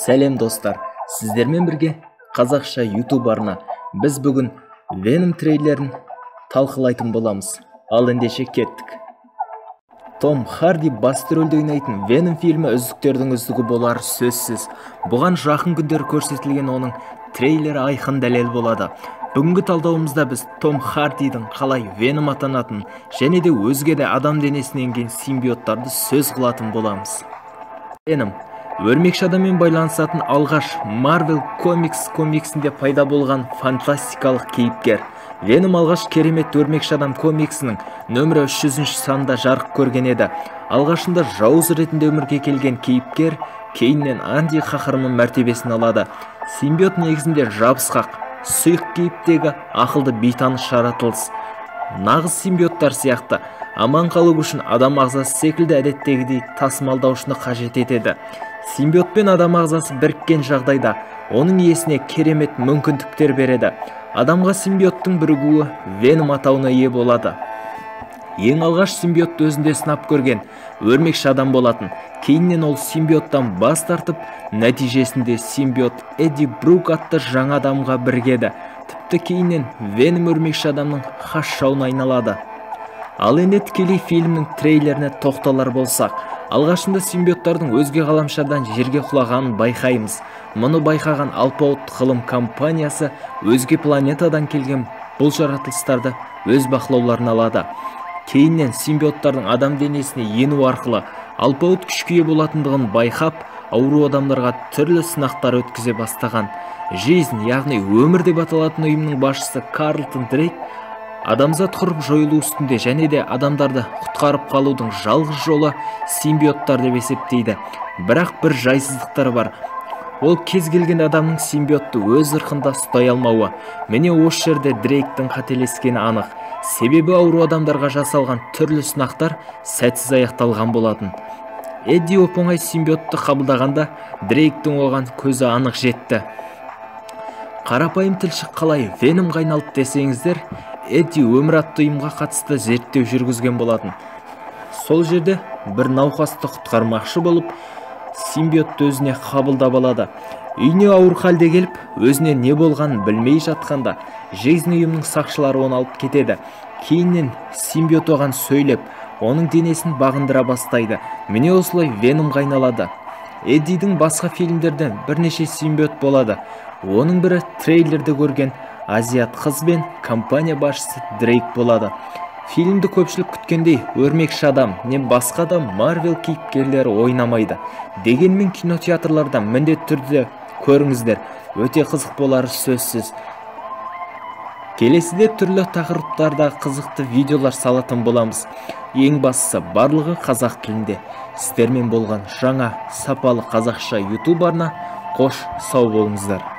Сәлем достар, сіздермен бірге қазақша YouTube арна. Біз бүгін Venom трейлерін талқылайтын боламыз. Ал ендеше кеттік. Том Харди басты рөлде ойнайтын Venom фильмі үздіктердің үздігі болар сөзсіз. Бұған жақын күндері көрсетілген оның трейлері айқын дәлел болады. Бүгінгі талдауымызда біз Том Хардидің қалай Venom атанатын және де өзге де адам денесіне енген симбиоттарды сөз қылатын боламыз. Venom өрмекші адаммен байланысатын алғаш Marvel Comics комиксінде пайда болған фантастикалық кейіпкер. Venom алғаш керемет өрмекші адам комиксінің нөмірі 300 санында жарық көрген еді. Алғашында жауыз ретінде өмірге келген кейіпкер кейіннен анти-қаһарман мәртебесін алады. Симбиот негізінде жабысқақ, сұйық кейіптегі ақылды бейтаныс жаратылыс. Нағыз симбиоттар сияқты аман қалу үшін адам ағзасы секілді әдеттегідей тасымалдаушыны қажет етеді. Симбиот пен адам ағзасы біріккен жағдайда оның иесіне керемет мүмкіндіктер береді. Адамға симбиоттың бірігуі Venom атауына ие болады. Ең алғаш симбиотты өзінде сынап көрген өрмекші адам болатын. Кейіннен ол симбиоттан бас тартып, нәтижесінде симбиот Эдди Брук атты жаңа адамға бірігеді. Тіпті кейіннен Venom өрмекші адамның хас жауына айналады. Ал енді тікелей фильмнің трейлеріне тоқталар болсақ, алғашында симбиоттардың өзге ғаламшардан жерге құлағанын байқаймыз. Мұны байқаған алпауыт ғылым компаниясы өзге планетадан келген бұл жаратылыстарды өз бақылауларына алады. Кейіннен симбиоттардың адам денесіне ену арқылы алпауыт күшке ие болатындығын байқап, ауру адамдарға түрлі сынақтар өткізе бастаған. Жизнь, яғни өмір деп аталатын ұйымның басшысы Карлтон Дрейк адамзат құрып жойылу үстінде және де адамдарды құтқарып қалудың жалғыз жолы симбиоттар деп есептейді. Бірақ бір жайсыздықтар бар. Ол кез келген адамның симбиотты өз ырқында ұстай алмауы. Міне осы жерде Дрейктің қателескені анық. Себебі ауру адамдарға жасалған түрлі сынақтар сәтсіз аяқталған болатын. Эдди оп-оңай симбиотты қабылдағанда Дрейктің оған көзі анық жетті. Қарапайым тілші қалай Веномға айналды десеңіздер, Эдди өмір атты ұйымға қатысты зерттеу жүргізген болатын. Сол жерде бір науқасты құтқармақшы болып, симбиотты өзіне қабылдап алады. Үйіне ауыр халде келіп, өзіне не болғанын білмей жатқанда, Жизнь ұйымының сақшылары оны алып кетеді. Кейіннен симбиот оған сөйлеп, оның денесін бағындыра бастайды. Міне осылай Веномға айналады. Эддидің басқа фильмдерден бірнеше симбиот болады. Оның бірі трейлерді көрген азиат қыз бен компания басшысы Дрейк болады. Фильмді көпшілік күткендей өрмекші адам не басқа да Марвел кейіпкерлері ойнамайды. Дегенмен кинотеатрларда міндетті түрде көріңіздер, өте қызық болары сөзсіз. Келесіде түрлі тақырыптарда қызықты видеолар салатын боламыз. Ең бастысы барлығы қазақ тілінде. Сіздермен болған жаңа сапалы қазақша YouTube арна. Қош, сау болыңыздар.